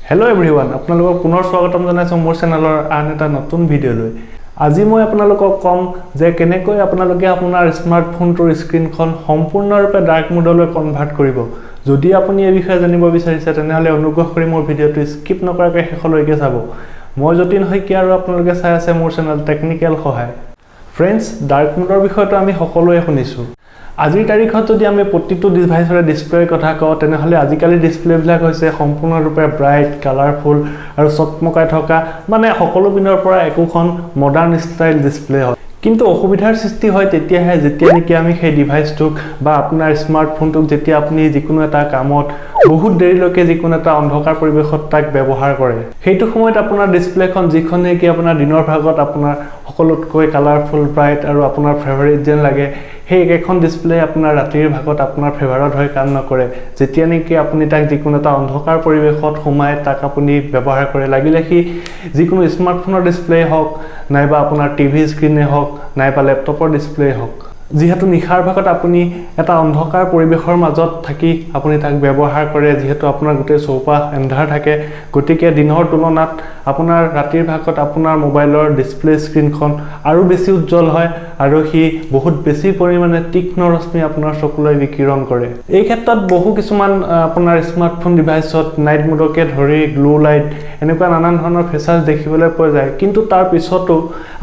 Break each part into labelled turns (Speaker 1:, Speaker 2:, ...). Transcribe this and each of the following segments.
Speaker 1: Hello' everyone, আপোনালোকক পুনৰ স্বাগতম জনাইছোঁ মোৰ চেনেলৰ আন এটা নতুন ভিডিঅ'লৈ। আজি মই আপোনালোকক ক'ম যে কেনেকৈ আপোনালোকে আপোনাৰ স্মাৰ্টফোনটোৰ স্ক্ৰীণখন সম্পূৰ্ণৰূপে ডাৰ্ক মোডলৈ কনভাৰ্ট কৰিব। যদি আপুনি এই বিষয়ে জানিব বিচাৰিছে, তেনেহ'লে অনুগ্ৰহ কৰি মোৰ ভিডিঅ'টো স্কিপ নকৰাকৈ শেষলৈকে চাব। মই যতীন শইকীয়া আৰু আপোনালোকে চাই আছে মোৰ চেনেল টেকনিকেল সহায়। ফ্ৰেণ্ডছ, ডাৰ্ক মোডৰ বিষয়েতো আমি সকলোৱে শুনিছোঁ। আজিৰ তাৰিখত যদি আমি প্ৰতিটো ডিভাইচৰে ডিছপ্লেৰ কথা কওঁ, তেনেহ'লে আজিকালি ডিছপ্লেবিলাক হৈছে সম্পূৰ্ণৰূপে ব্ৰাইট, কালাৰফুল আৰু চকমকাই থকা, মানে সকলো পিনৰ পৰা একোখন মডাৰ্ণ ষ্টাইল ডিছপ্লে হয়। কিন্তু অসুবিধাৰ সৃষ্টি হয় তেতিয়াহে, যেতিয়া নেকি আমি সেই ডিভাইচটোক বা আপোনাৰ স্মাৰ্টফোনটোক যেতিয়া আপুনি যিকোনো এটা কামত বহুত দেৰিলৈকে যিকোনো এটা অন্ধকাৰ পৰিৱেশত তাক ব্যৱহাৰ কৰে। সেইটো সময়ত আপোনাৰ ডিছপ্লেখন, যিখন নেকি আপোনাৰ দিনৰ ভাগত আপোনাৰ সকলোতকৈ কালাৰফুল, ব্ৰাইট আৰু আপোনাৰ ফেভাৰিট যেন লাগে, সেই একেখন ডিছপ্লে আপোনাৰ ৰাতিৰ ভাগত আপোনাৰ ফেভাৰত হৈ কাম নকৰে, যেতিয়া নেকি আপুনি তাক যিকোনো এটা অন্ধকাৰ পৰিৱেশত সোমাই তাক আপুনি ব্যৱহাৰ কৰে। লাগিলে সি যিকোনো স্মাৰ্টফোনৰ ডিছপ্লে হওক, নাইবা আপোনাৰ টিভি স্ক্ৰীণে হওক, নাইবা লেপটপৰ ডিছপ্লে হওক। যিহেতু নিশাৰ ভাগত আপুনি এটা অন্ধকাৰ পৰিৱেশৰ মাজত থাকি আপুনি তাক ব্যৱহাৰ কৰে, যিহেতু আপোনাৰ গোটেই চৌপাশ এন্ধাৰ থাকে, গতিকে দিনৰ তুলনাত আপোনাৰ ৰাতিৰ ভাগত আপোনাৰ মোবাইলৰ ডিছপ্লে স্ক্ৰীণখন আৰু বেছি উজ্জ্বল হয় আৰু সি বহুত বেছি পৰিমাণে তীক্ষ্ণ ৰশ্মি আপোনাৰ চকুলৈ বিকিৰণ কৰে। এই ক্ষেত্ৰত বহু কিছুমান আপোনাৰ স্মাৰ্টফোন ডিভাইচত নাইট মোডকে ধৰি গ্ল' লাইট, এনেকুৱা নানান ধৰণৰ ফিচাৰ্ছ দেখিবলৈ পোৱা যায়। কিন্তু তাৰ পিছতো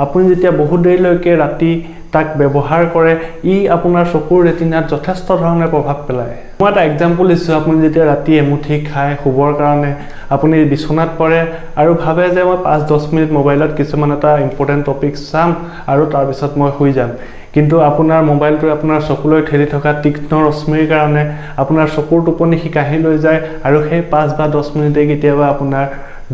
Speaker 1: আপুনি যেতিয়া বহুত দেৰিলৈকে ৰাতি তাক ব্যৱহাৰ কৰে, ই আপোনাৰ চকুৰ ৰেটিনাত যথেষ্ট ধৰণে প্ৰভাৱ পেলায়। মই এটা এক্সাম্পল দিছোঁ। আপুনি যেতিয়া ৰাতি এমুঠি খাই শুবৰ কাৰণে আপুনি বিচনাত পৰে আৰু ভাবে যে মই 5-10 মিনিট মোবাইলত কিছুমান এটা ইম্পৰ্টেণ্ট টপিক চাম আৰু তাৰপিছত মই শুই যাম। কিন্তু আপোনাৰ মোবাইলটোৱে আপোনাৰ চকুলৈ ঠেলি থকা তীক্ষ্ণ ৰশ্মিৰ কাৰণে আপোনাৰ চকুৰ টোপনি সি কাঢ়ি লৈ যায় আৰু সেই 5 বা 10 মিনিটে কেতিয়াবা আপোনাৰ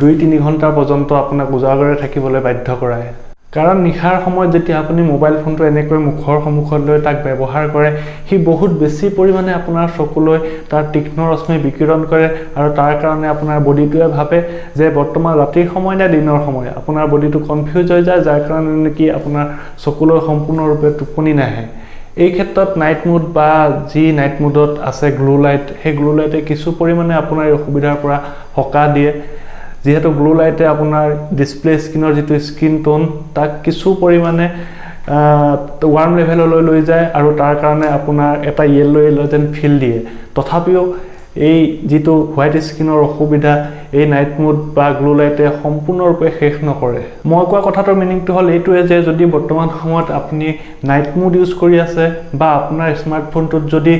Speaker 1: 2-3 ঘণ্টা পৰ্যন্ত আপোনাক উজাগৰে থাকিবলৈ বাধ্য কৰায়। কাৰণ নিশাৰ সময়ত যেতিয়া আপুনি মোবাইল ফোনটো এনেকৈ মুখৰ সন্মুখত লৈ তাক ব্যৱহাৰ কৰে, সি বহুত বেছি পৰিমাণে আপোনাৰ চকুলৈ তাৰ তীক্ষ্ণ ৰশ্মি বিকিৰণ কৰে আৰু তাৰ কাৰণে আপোনাৰ বডিটোৱে ভাবে যে বৰ্তমান ৰাতিৰ সময় নে দিনৰ সময়। আপোনাৰ বডিটো কনফিউজ হৈ যায়, যাৰ কাৰণে নেকি আপোনাৰ চকুলৈ সম্পূৰ্ণৰূপে টোপনি নাহে। এই ক্ষেত্ৰত নাইট মোড বা যি নাইট মোডত আছে গ্ল' লাইট, সেই গ্ল' লাইটে কিছু পৰিমাণে আপোনাৰ এই অসুবিধাৰ পৰা সকাহ দিয়ে। যিহেতু গ্ল' লাইটে আপোনাৰ ডিছপ্লে স্ক্ৰীণৰ যিটো স্কিন টোন, তাক কিছু পৰিমাণে ৱাৰ্ম লেভেললৈ লৈ যায় আৰু তাৰ কাৰণে আপোনাৰ এটা য়েল্ল' য়েল্ল' যেন ফিল দিয়ে। তথাপিও এই যিটো হোৱাইট স্ক্ৰীণৰ অসুবিধা, এই নাইট মোড বা গ্ল' লাইটে সম্পূৰ্ণৰূপে শেষ নকৰে। মই কোৱা কথাটোৰ মিনিংটো হ'ল এইটোৱে যে যদি বৰ্তমান সময়ত আপুনি নাইট মোড ইউজ কৰি আছে বা আপোনাৰ স্মাৰ্টফোনটোত যদি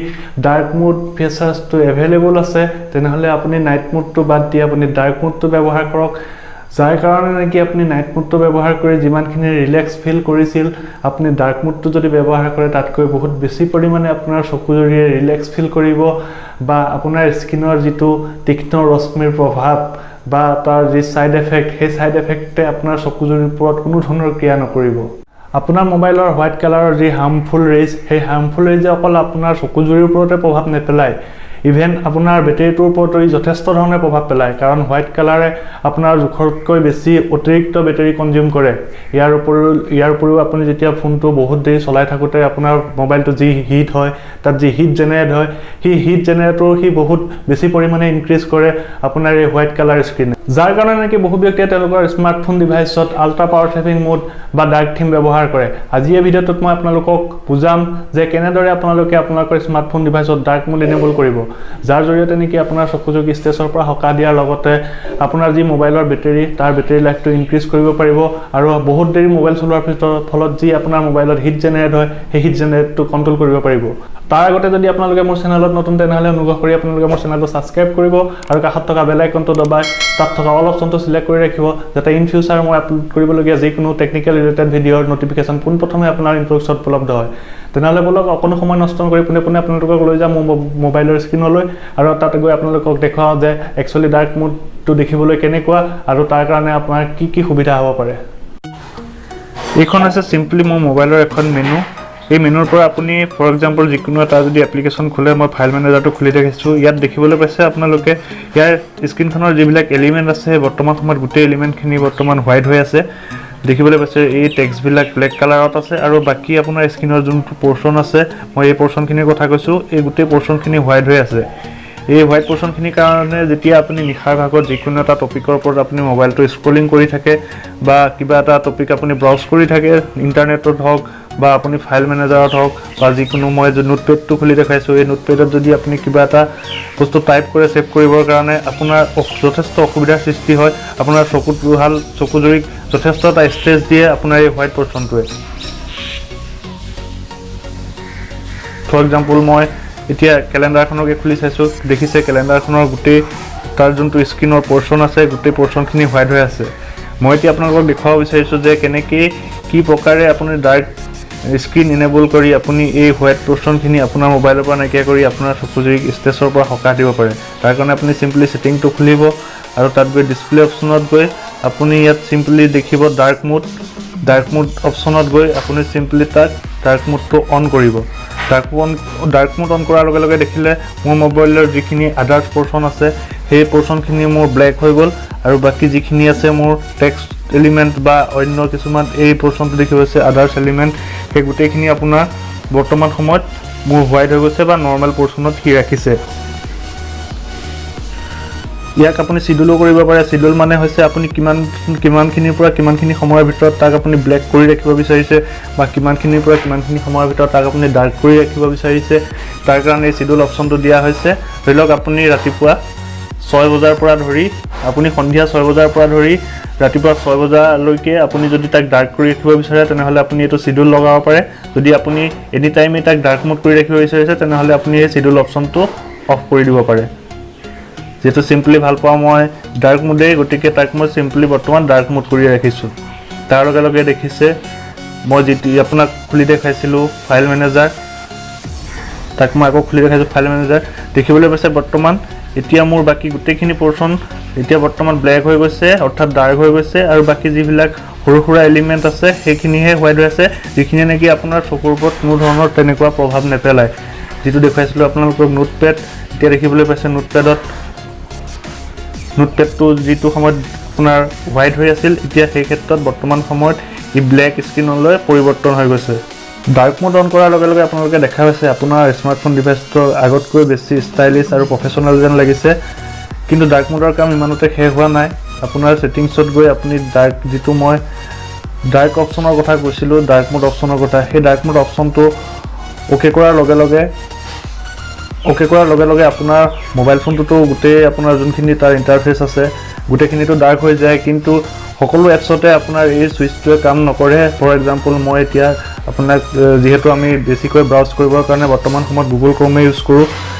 Speaker 1: ডাৰ্ক মোড ফিচাৰ্ছটো এভেইলেবল আছে, তেনেহ'লে আপুনি নাইট মোডটো বাদ দি আপুনি ডাৰ্ক মোডটো ব্যৱহাৰ কৰক। যাৰ কাৰণে নেকি আপুনি নাইট মোডটো ব্যৱহাৰ কৰি যিমানখিনি ৰিলেক্স ফিল কৰিছিল, আপুনি ডাৰ্ক মোডটো যদি ব্যৱহাৰ কৰে, তাতকৈ বহুত বেছি পৰিমাণে আপোনাৰ চকুজুৰিয়ে ৰিলেক্স ফিল কৰিব বা আপোনাৰ স্কিনৰ যিটো তীক্ষ্ণ ৰশ্মিৰ প্ৰভাৱ বা তাৰ যি ছাইড এফেক্ট, সেই ছাইড এফেক্টে আপোনাৰ চকুজুৰিৰ ওপৰত কোনো ধৰণৰ ক্ৰিয়া নকৰিব। আপোনাৰ মোবাইলৰ হোৱাইট কালাৰৰ যি হাৰ্মফুল ৰেজ, সেই হাৰ্মফুল ৰেজে অকল আপোনাৰ চকুজুৰিৰ ওপৰতে প্ৰভাৱ নেপেলায়, ইভেন আপোনাৰ বেটেৰীটোৰ ওপৰতো ই যথেষ্ট ধৰণে প্ৰভাৱ পেলায়। কাৰণ হোৱাইট কালাৰে আপোনাৰ জোখতকৈ বেছি অতিৰিক্ত বেটেৰী কনজিউম কৰে। ইয়াৰ উপৰিও আপুনি যেতিয়া ফোনটো বহুত দেৰি চলাই থাকোঁতে আপোনাৰ মোবাইলটো যি হিট হয়, তাত যি হিট জেনেৰেট হয়, সেই হিট জেনেৰেটৰ সি বহুত বেছি পৰিমাণে ইনক্ৰিজ কৰে আপোনাৰ এই হোৱাইট কালাৰ স্ক্ৰীনে। যাৰ কাৰণে নেকি বহু ব্যক্তিয়ে তেওঁলোকৰ স্মাৰ্টফোন ডিভাইচত আল্ট্ৰা পাৱাৰ ছেভিং মোড বা ডাৰ্ক থিম ব্যৱহাৰ কৰে। আজি এই ভিডিঅ'টোত মই আপোনালোকক বুজাম যে কেনেদৰে আপোনালোকে আপোনালোকৰ স্মাৰ্টফোন ডিভাইচত ডাৰ্ক মোড এনেবল কৰিব, যাৰ জৰিয়তে নেকি আপোনাৰ চকুযুৰি ষ্ট্ৰেছৰ পৰা সকাহ দিয়াৰ লগতে আপোনাৰ যি মোবাইলৰ বেটেৰী, তাৰ বেটেৰী লাইফটো ইনক্ৰিজ কৰিব পাৰিব আৰু বহুত দেৰি মোবাইল চলোৱাৰ ফলত যি আপোনাৰ মোবাইলত হিট জেনেৰেট হয়, সেই হিট জেনেৰেটটো কণ্ট্ৰল কৰিব পাৰিব। তাৰ আগতে যদি আপোনালোকে মোৰ চেনেলত নতুন, তেনেহ'লে অনুগ্ৰহ কৰি আপোনালোকে মোৰ চেনেলটো ছাবস্ক্ৰাইব কৰিব আৰু কাষত থকা বেল আইকনটো দবাই তাত থকা অল অপশ্যনটো চিলেক্ট কৰি ৰাখিব, যাতে ইন ফিউচাৰ মই আপলোড কৰিবলগীয়া যিকোনো টেকনিকেল ৰিলেটেড ভিডিঅ'ৰ নটিফিকেশ্যন পোনপ্ৰথমে আপোনাৰ ইনবক্সত উপলব্ধ হয়। তেনেহ'লে ব'লক, অকণো সময় নষ্ট নকৰি পোনে পোনে আপোনালোকক লৈ যাম মোৰ মোবাইলৰ স্ক্ৰীণলৈ আৰু তাত গৈ আপোনালোকক দেখুৱাওঁ যে একচুৱেলি ডাৰ্ক মোডটো দেখিবলৈ কেনেকুৱা আৰু তাৰ কাৰণে আপোনাৰ কি কি সুবিধা হ'ব পাৰে।
Speaker 2: এইখন হৈছে চিম্পলি মোৰ মোবাইলৰ এখন মেনু। এই মেনুৰ পৰা আপুনি ফৰ এক্সাম্পল যিকোনো এটা যদি এপ্লিকেশ্যন খোলে, মই ফাইল মেনেজাৰটো খুলি দেখিছোঁ। ইয়াত দেখিবলৈ পাইছে আপোনালোকে, ইয়াৰ স্ক্ৰীণখনৰ যিবিলাক এলিমেণ্ট আছে, বৰ্তমান সময়ত গোটেই এলিমেণ্টখিনি বৰ্তমান হোৱাইট হৈ আছে। দেখিবলৈ পাইছে, এই টেক্সটবিলাক ব্লেক কালাৰত আছে আৰু বাকী আপোনাৰ স্ক্ৰীণৰ যোনটো পৰ্চন আছে, মই এই পৰ্চনখিনিৰ কথা কৈছোঁ, এই গোটেই পৰ্চনখিনি হোৱাইট হৈ আছে। এই হোৱাইট পৰ্চনখিনিৰ কাৰণে যেতিয়া আপুনি নিশাৰ ভাগত যিকোনো এটা টপিকৰ ওপৰত আপুনি মোবাইলটো স্ক্ৰলিং কৰি থাকে বা কিবা এটা টপিক আপুনি ব্ৰাউজ কৰি থাকে, ইণ্টাৰনেটত হওক বা আপুনি ফাইল মেনেজাৰত হওক বা যিকোনো, মই যে নোটপেডটো খুলি দেখাইছোঁ, এই নোটপেডত যদি আপুনি কিবা এটা বস্তু টাইপ কৰে ছেভ কৰিবৰ কাৰণে, আপোনাৰ যথেষ্ট অসুবিধাৰ সৃষ্টি হয়। আপোনাৰ চকুহাল, চকুজুৰিক যথেষ্ট এটা ষ্ট্ৰেছ দিয়ে আপোনাৰ এই হোৱাইট পৰ্চনটোৱে। ফৰ এক্সাম্পল, মই এতিয়া কেলেণ্ডাৰখনকে খুলি চাইছোঁ। দেখিছে, কেলেণ্ডাৰখনৰ গোটেই তাৰ যোনটো স্ক্ৰীণৰ পৰ্চন আছে, গোটেই পৰ্চনখিনি হোৱাইট হৈ আছে। মই এতিয়া আপোনালোকক দেখুৱাব বিচাৰিছোঁ যে কেনেকৈ, কি প্ৰকাৰে আপুনি ডাৰ্ক স্ক্ৰীণ এনেবল কৰি আপুনি এই হোৱাইট পৰ্চনখিনি আপোনাৰ মোবাইলৰ পৰা নাইকিয়া কৰি আপোনাৰ চকুজুৰিক ষ্ট্ৰেছৰ পৰা সকাহ দিব পাৰে। তাৰ কাৰণে আপুনি চিম্পলি ছেটিংটো খুলিব আৰু তাত গৈ ডিছপ্লে অপশ্যনত গৈ আপুনি ইয়াত চিম্পলি দেখিব ডাৰ্ক মোড। ডাৰ্ক মোড অপশ্যনত গৈ আপুনি চিম্পলি তাক ডাৰ্ক মোডটো অন কৰিব। ডাৰ্ক মোড অন কৰাৰ লগে লগে দেখিলে, মোৰ মোবাইলৰ যিখিনি আদাৰ্ছ পৰ্চন আছে, সেই পৰ্চনখিনি মোৰ ব্লেক হৈ গ'ল আৰু বাকী যিখিনি আছে মোৰ টেক্সট এলিমেণ্ট বা অন্য কিছুমান, এই পৰ্চনটো দেখিব পাইছে, আদাৰ্ছ এলিমেণ্ট, সেই গোটেইখিনি আপোনাৰ বৰ্তমান সময়ত মোৰ হোৱাইট হৈ গৈছে বা নৰ্মেল পৰ্চনত সি ৰাখিছে। ইয়াক আপুনি চিডিউলো কৰিব পাৰে। চিডিউল মানে হৈছে আপুনি কিমানখিনিৰ পৰা কিমানখিনি সময়ৰ ভিতৰত তাক আপুনি ব্লেক কৰি ৰাখিব বিচাৰিছে বা কিমানখিনিৰ পৰা কিমানখিনি সময়ৰ ভিতৰত তাক আপুনি ডাৰ্ক কৰি ৰাখিব বিচাৰিছে, তাৰ কাৰণে এই চিডিউল অপশ্যনটো দিয়া হৈছে। ধৰি লওক, আপুনি ৰাতিপুৱা 6 বজাৰ পৰা ধৰি, আপুনি সন্ধিয়া 6 বজাৰ পৰা ধৰি ৰাতিপুৱা 6 বজালৈকে আপুনি যদি তাক ডাৰ্ক কৰি ৰাখিব বিচাৰে, তেনেহ'লে আপুনি এইটো চিডিউল লগাব পাৰে। যদি আপুনি এনি টাইমেই তাক ডাৰ্ক মোড কৰি ৰাখিব বিচাৰিছে, তেনেহ'লে আপুনি এই চিডিউল অপশ্যনটো অফ কৰি দিব পাৰে। যিহেতু চিম্পলি ভাল পাওঁ মই ডাৰ্ক মোডেই, গতিকে তাক মই চিম্পলি বৰ্তমান ডাৰ্ক মোড কৰি ৰাখিছোঁ। তাৰ লগে লগে দেখিছে, মই যিটো আপোনাক খুলি দেখাইছিলোঁ ফাইল মেনেজাৰ, তাক মই আকৌ খুলি দেখাইছোঁ ফাইল মেনেজাৰ। দেখিবলৈ পাইছে, বৰ্তমান এতিয়া মোৰ বাকী গোটেইখিনি পৰ্চন এতিয়া বৰ্তমান ব্লেক হৈ গৈছে, অৰ্থাৎ ডাৰ্ক হৈ গৈছে আৰু বাকী যিবিলাক সৰু সুৰা এলিমেণ্ট আছে, সেইখিনিহে হোৱাইট হৈ আছে, যিখিনিয়ে নেকি আপোনাৰ চকুৰ ওপৰত কোনো ধৰণৰ তেনেকুৱা প্ৰভাৱ নেপেলায়। যিটো দেখুৱাইছিলোঁ আপোনালোকক নোটপেড, এতিয়া দেখিবলৈ পাইছে নোটপেডটো যিটো সময়ত আপোনাৰ হোৱাইট হৈ আছিল, এতিয়া সেই ক্ষেত্ৰত বৰ্তমান সময়ত ই ব্লেক স্ক্ৰীণলৈ পৰিৱৰ্তন হৈ গৈছে। ডাৰ্ক মোড অন কৰাৰ লগে লগে আপোনালোকে দেখা পাইছে, আপোনাৰ স্মাৰ্টফোন ডিভাইচটো আগতকৈ বেছি ষ্টাইলিছ আৰু প্ৰফেচনেল যেন লাগিছে। কিন্তু ডাৰ্ক মোডৰ কাম ইমানতে শেষ হোৱা নাই। আপোনাৰ ছেটিংছত গৈ আপুনি ডাৰ্ক, যিটো মই ডাৰ্ক অপশ্যনৰ কথা কৈছিলোঁ, ডাৰ্ক মোড অপশ্যনৰ কথা, সেই ডাৰ্ক মোড অপশ্যনটো অ'কে কৰাৰ লগে লগে আপোনাৰ মোবাইল ফোনটোতো গোটেই আপোনাৰ যোনখিনি তাৰ ইণ্টাৰফেচ আছে, গোটেইখিনিতো ডাৰ্ক হৈ যায়। কিন্তু সকলো এপছতে আপোনাৰ এই ছুইচটোৱে কাম নকৰে। ফৰ এক্সাম্পল, মই এতিয়া আপোনাক যিহেতু আমি বেছিকৈ ব্ৰাউজ কৰিবৰ কাৰণে বৰ্তমান সময়ত গুগল ক্ৰমে ইউজ কৰোঁ,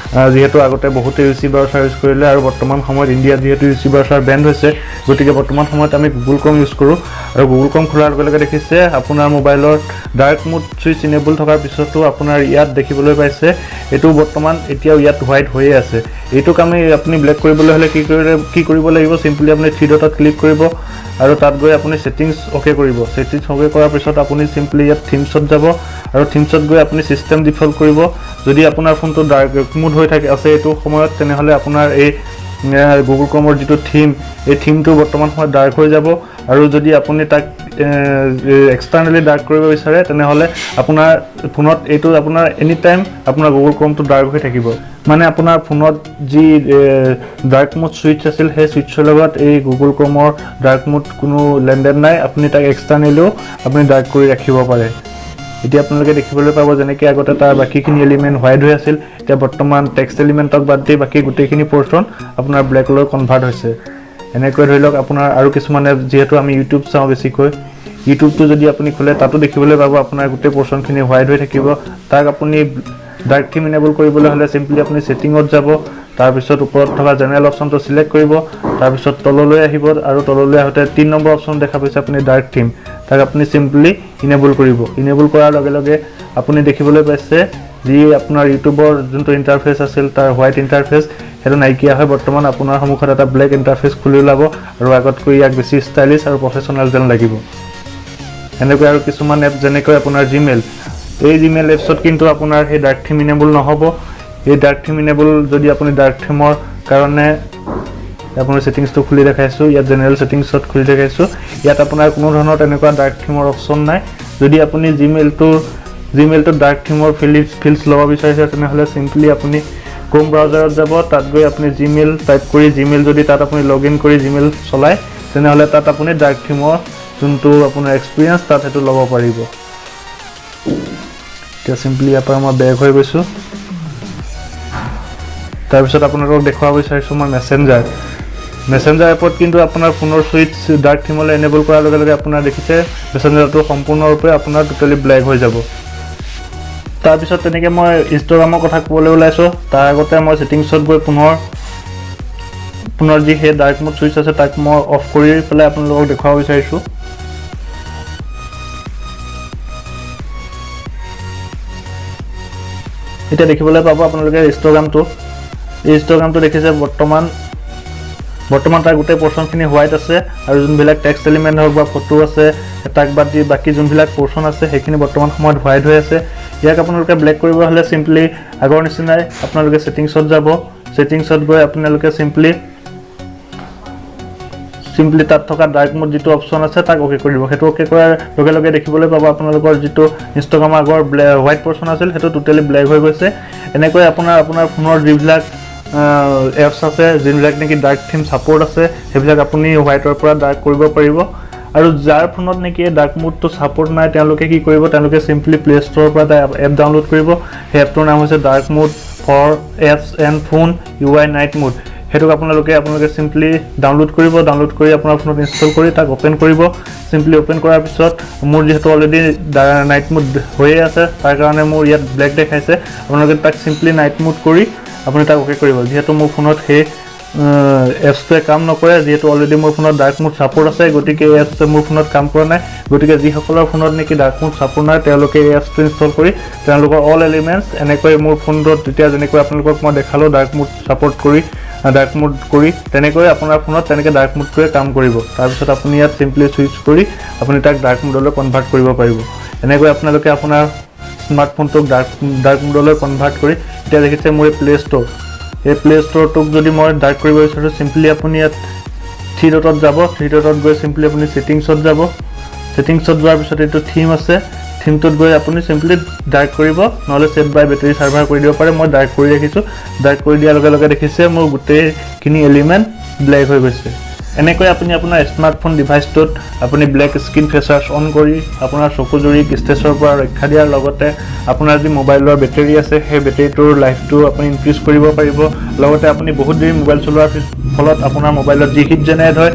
Speaker 2: যিহেতু আগতে বহুতে ইউচি ব্ৰাউচাৰ ইউজ কৰিলে আৰু বৰ্তমান সময়ত ইণ্ডিয়াত যিহেতু ইউচি ব্ৰাউচাৰ বেণ্ড হৈছে, গতিকে বৰ্তমান সময়ত আমি গুগল ক্ৰম ইউজ কৰোঁ। আৰু গুগল ক্ৰম খোলাৰ লগে লগে দেখিছে, আপোনাৰ মোবাইলত ডাৰ্ক মোড ছুইচ ইনেবল থকাৰ পিছতো আপোনাৰ ইয়াত দেখিবলৈ পাইছে, এইটো বৰ্তমান এতিয়াও ইয়াত হোৱাইট হৈয়ে আছে। এইটোক আপুনি ব্লেক কৰিবলৈ হ'লে কি কৰিব লাগিব? চিম্পলি আপুনি থ্ৰী ডটত ক্লিক কৰিব আৰু তাত গৈ আপুনি ছেটিংছ অ'কে কৰিব। ছেটিংছ অ'কে কৰাৰ পিছত আপুনি চিম্পলি ইয়াত থিমছত যাব আৰু থিমছত গৈ আপুনি ছিষ্টেম ডিফল্ট কৰিব। যদি আপোনাৰ ফোনটো ডাৰ্ক মোড হৈ থাকে আছে এইটো সময়ত, তেনেহ'লে আপোনাৰ এই গুগল ক্ৰমৰ যিটো থিম, এই থিমটো বৰ্তমান সময়ত ডাৰ্ক হৈ যাব। আৰু যদি আপুনি তাক এক্সটাৰ্নেলি ডাৰ্ক কৰিব বিচাৰে, তেনেহ'লে আপোনাৰ ফোনত এইটো আপোনাৰ এনি টাইম আপোনাৰ গুগল ক্ৰমটো ডাৰ্ক হৈ থাকিব। মানে আপোনাৰ ফোনত যি ডাৰ্ক মোড ছুইচ আছিল, সেই ছুইচৰ লগত এই গুগল ক্ৰমৰ ডাৰ্ক মোড কোনো লেনদেন নাই। আপুনি তাক এক্সটাৰ্নেলিও আপুনি ডাৰ্ক কৰি ৰাখিব পাৰে। এতিয়া আপোনালোকে দেখিবলৈ পাব, যেনেকৈ আগতে তাৰ বাকীখিনি এলিমেণ্ট হোৱাইট হৈ আছিল, এতিয়া বৰ্তমান টেক্সট এলিমেণ্টক বাদ দি বাকী গোটেইখিনি পৰ্চন আপোনাৰ ব্লেকলৈ কনভাৰ্ট হৈছে। এনেকৈ ধৰি লওক আপোনাৰ আৰু কিছুমান এপ, যিহেতু আমি ইউটিউব চাওঁ বেছিকৈ, ইউটিউবটো যদি আপুনি খোলে, তাতো দেখিবলৈ পাব আপোনাৰ গোটেই পৰ্চনখিনি হোৱাইট হৈ থাকিব। তাক আপুনি ডাৰ্ক থিম এনেবল কৰিবলৈ হ'লে চিম্পলি আপুনি ছেটিঙত যাব, তাৰপিছত ওপৰত থকা জেনেৰেল অপশ্যনটো চিলেক্ট কৰিব, তাৰপিছত তললৈ আহিব আৰু তললৈ আহোঁতে 3 নম্বৰ অপশ্যন দেখা পাইছে আপুনি ডাৰ্ক থিম, তাক আপুনি চিম্পলি ইনেবল কৰিব। ইনেবল কৰাৰ লগে লগে আপুনি দেখিবলৈ পাইছে, যি আপোনাৰ ইউটিউবৰ যোনটো ইণ্টাৰফেচ আছিল, তাৰ হোৱাইট ইণ্টাৰফেচ, সেইটো নাইকিয়া হৈ বৰ্তমান আপোনাৰ সন্মুখত এটা ব্লেক ইণ্টাৰফেচ খুলি ওলাব আৰু আগতকৈ ইয়াক বেছি ষ্টাইলিছ আৰু প্ৰফেচনেল যেন লাগিব। এনেকৈ আৰু কিছুমান এপ, যেনেকৈ আপোনাৰ জিমেইল, এই জিমেইল এপছত কিন্তু আপোনাৰ সেই ডাৰ্ক থিম ইনেবল নহ'ব। এই ডাৰ্ক থিম ইনেবল যদি আপুনি ডাৰ্ক থিমৰ কাৰণে আপোনাৰ ছেটিংছটো খুলি দেখাইছোঁ, ইয়াত জেনেৰেল ছেটিংছত খুলি দেখাইছোঁ, ইয়াত আপোনাৰ কোনো ধৰণৰ তেনেকুৱা ডাৰ্ক থিমৰ অপশ্যন নাই। যদি আপুনি জিমেইলটোত ডাৰ্ক থিমৰ ফিল্ডছ ল'ব বিচাৰিছে, তেনেহ'লে চিম্পলি আপুনি ক্ৰোম ব্ৰাউজাৰত যাব, তাত গৈ আপুনি জিমেইল টাইপ কৰি জিমেইল যদি তাত আপুনি লগ ইন কৰি জিমেইল চলায়, তেনেহ'লে তাত আপুনি ডাৰ্ক থিমৰ যোনটো আপোনাৰ এক্সপিৰিয়েঞ্চ, তাত সেইটো ল'ব পাৰিব। এতিয়া চিম্পলি ইয়াৰ পৰা মই বেক হৈ গৈছোঁ। তাৰপিছত আপোনালোকক দেখুৱাব বিচাৰিছোঁ মই মেছেঞ্জাৰ। মেছেঞ্জাৰ এপত কিন্তু আপোনাৰ ফোনৰ ছুইচ ডাৰ্ক থিমলৈ এনেবল কৰাৰ লগে লগে আপোনাৰ দেখিছে, মেছেঞ্জাৰটো সম্পূৰ্ণৰূপে আপোনাৰ টোটেলি ব্লেক হৈ যাব। তাৰপিছত তেনেকৈ মই ইনষ্টাগ্ৰামৰ কথা ক'বলৈ ওলাইছোঁ। তাৰ আগতে মই ছেটিংছত গৈ পুনৰ পুনৰ যি সেই ডাৰ্ক মোড ছুইচ আছে, তাক মই অফ কৰি পেলাই আপোনালোকক দেখুৱাব বিচাৰিছোঁ। এতিয়া দেখিবলৈ পাব আপোনালোকে ইনষ্টাগ্ৰামটো। এই ইনষ্টাগ্ৰামটো দেখিছে, বৰ্তমান তাৰ গোটেই পৰ্চনখিনি হোৱাইট আছে আৰু যোনবিলাক টেক্সট এলিমেণ্ট হওক বা ফটো আছে, তাক বাদ দি বাকী যোনবিলাক পৰ্চন আছে, সেইখিনি বৰ্তমান সময়ত হোৱাইট হৈ আছে। ইয়াক আপোনালোকে ব্লেক কৰিব হ'লে চিম্পলি আগৰ নিচিনাই আপোনালোকে ছেটিংছত যাব। ছেটিংছত গৈ আপোনালোকে চিম্পলি চিম্পলি তাত থকা ডাৰ্ক মোড যিটো অপশ্যন আছে, তাক অ'কে কৰি দিব। সেইটো অ'কে কৰাৰ লগে লগে দেখিবলৈ পাব, আপোনালোকৰ যিটো ইনষ্টাগ্ৰামৰ আগৰ হোৱাইট পৰ্চন আছিল, সেইটো টোটেলি ব্লেক হৈ গৈছে। এনেকৈ আপোনাৰ ফোনৰ যিবিলাক এপছ আছে, যোনবিলাক নেকি ডাৰ্ক থিম ছাপৰ্ট আছে, সেইবিলাক আপুনি হোৱাইটৰ পৰা ডাৰ্ক কৰিব পাৰিব। আৰু যাৰ ফোনত নেকি এই ডাৰ্ক মোডটো ছাপৰ্ট নাই, তেওঁলোকে কি কৰিব? তেওঁলোকে চিম্পলি প্লে ষ্ট'ৰৰ পৰা এটা এপ ডাউনলোড কৰিব। সেই এপটোৰ নাম হৈছে Dark Mode for Apps and Phone UI Night Mode। সেইটোক আপোনালোকে চিম্পলি ডাউনলোড কৰিব। ডাউনলোড কৰি আপোনাৰ ফোনত ইনষ্টল কৰি তাক অ'পেন কৰিব। চিম্পলি অ'পেন কৰাৰ পিছত মোৰ যিহেতু অলৰেডি নাইট মোড হৈয়ে আছে, তাৰ কাৰণে মোৰ ইয়াত ব্লেক দেখাইছে। আপোনালোকে তাক চিম্পলি নাইট মোড কৰি আপুনি তাক অ'কে কৰিব। যিহেতু মোৰ ফোনত সেই এপছটোৱে কাম নকৰে, যিহেতু অলৰেডি মোৰ ফোনত ডাৰ্ক মোড ছাপৰ্ট আছে, গতিকে এই এপছটোৱে মোৰ ফোনত কাম কৰা নাই। গতিকে যিসকলৰ ফোনত নেকি ডাৰ্ক মোড ছাপৰ্ট নাই, তেওঁলোকে এই এপছটো ইনষ্টল কৰি তেওঁলোকৰ অল এলিমেণ্টছ এনেকৈ মোৰ ফোনটোত তেতিয়া যেনেকৈ আপোনালোকক মই দেখালোঁ ডাৰ্ক মোড ছাপৰ্ট কৰি, ডাৰ্ক মোড কৰি, তেনেকৈ আপোনাৰ ফোনত তেনেকৈ ডাৰ্ক মোডটোৱে কাম কৰিব। তাৰপিছত আপুনি ইয়াত চিম্পলি ছুইচ কৰি আপুনি তাক ডাৰ্ক মোডলৈ কনভাৰ্ট কৰিব পাৰিব। এনেকৈ আপোনালোকে আপোনাৰ স্মাৰ্টফোনটোক ডাৰ্ক মোডলৈ কনভাৰ্ট কৰি, এতিয়া দেখিছে মোৰ এই প্লে ষ্ট'ৰ, এই প্লে ষ্ট'ৰটোক যদি মই ডাৰ্ক কৰিব বিচাৰোঁ, চিম্পলি আপুনি ইয়াত থ্ৰী ডটত যাব। থ্ৰী ডটত গৈ চিম্পলি আপুনি ছেটিংছত যাব। ছেটিংছত যোৱাৰ পিছত এইটো থিম আছে, থিমটোত গৈ আপুনি চিম্পলি ডাৰ্ক কৰিব, নহ'লে ছেট বাই বেটেৰী চাৰ্ভাৰ কৰি দিব পাৰে। মই ডাৰ্ক কৰি ৰাখিছোঁ। ডাৰ্ক কৰি দিয়াৰ লগে লগে দেখিছে, মোৰ গোটেইখিনি এলিমেণ্ট ব্লেক হৈ গৈছে। এনেকৈ আপুনি আপোনাৰ স্মাৰ্টফোন ডিভাইচটোত আপুনি ব্লেক স্ক্ৰীণ ফিচাৰ্ছ অন কৰি আপোনাৰ চকুজুৰিক ষ্ট্ৰেছৰ পৰা ৰক্ষা দিয়াৰ লগতে আপোনাৰ যি মোবাইলৰ বেটেৰী আছে, সেই বেটেৰীটোৰ লাইফটো আপুনি ইনক্ৰিজ কৰিব পাৰিব। লগতে আপুনি বহুত দেৰি মোবাইল চলোৱাৰ ফলত আপোনাৰ মোবাইলত যি হিট জেনেৰেট হয়,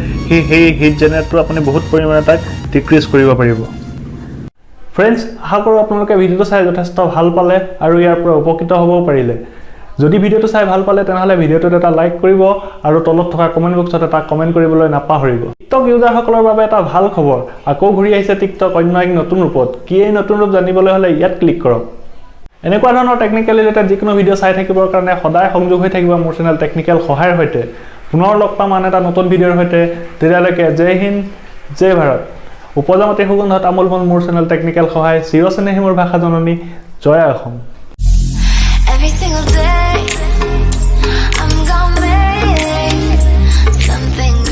Speaker 2: সেই হিট জেনেৰেটটো আপুনি বহুত পৰিমাণে তাক ডিক্ৰিজ কৰিব পাৰিব।
Speaker 1: ফ্ৰেণ্ডছ, আশা কৰোঁ আপোনালোকে ভিডিঅ'টো চাই যথেষ্ট ভাল পালে আৰু ইয়াৰ পৰা উপকৃত হ'ব পাৰিলে। যদি ভিডিঅ'টো চাই ভাল পালে, তেনেহ'লে ভিডিঅ'টোত এটা লাইক কৰিব আৰু তলত থকা কমেণ্ট বক্সত এটা কমেণ্ট কৰিবলৈ নাপাহৰিব। টিকটক ইউজাৰসকলৰ বাবে এটা ভাল খবৰ, আকৌ ঘূৰি আহিছে টিকটক অন্য এক নতুন ৰূপত। কি এই নতুন ৰূপ, জানিবলৈ হ'লে ইয়াত ক্লিক কৰক। এনেকুৱা ধৰণৰ টেকনিকেল ৰিলেটেড যিকোনো ভিডিঅ' চাই থাকিবৰ কাৰণে সদায় সংযোগ হৈ থাকিব মোৰ চেনেল টেকনিকেল সহায়ৰ সৈতে। পুনৰ লগ পাম আন এটা নতুন ভিডিঅ'ৰ সৈতে। তেতিয়ালৈকে জয় হিন্দ, জয় ভাৰত। উপজামতে সুগন্ধ তামোল মন। মোৰ চেনেল টেকনিকেল সহায়, চিৰচেনেহী মোৰ ভাষা জননী। জয় অসম।
Speaker 3: Every single day.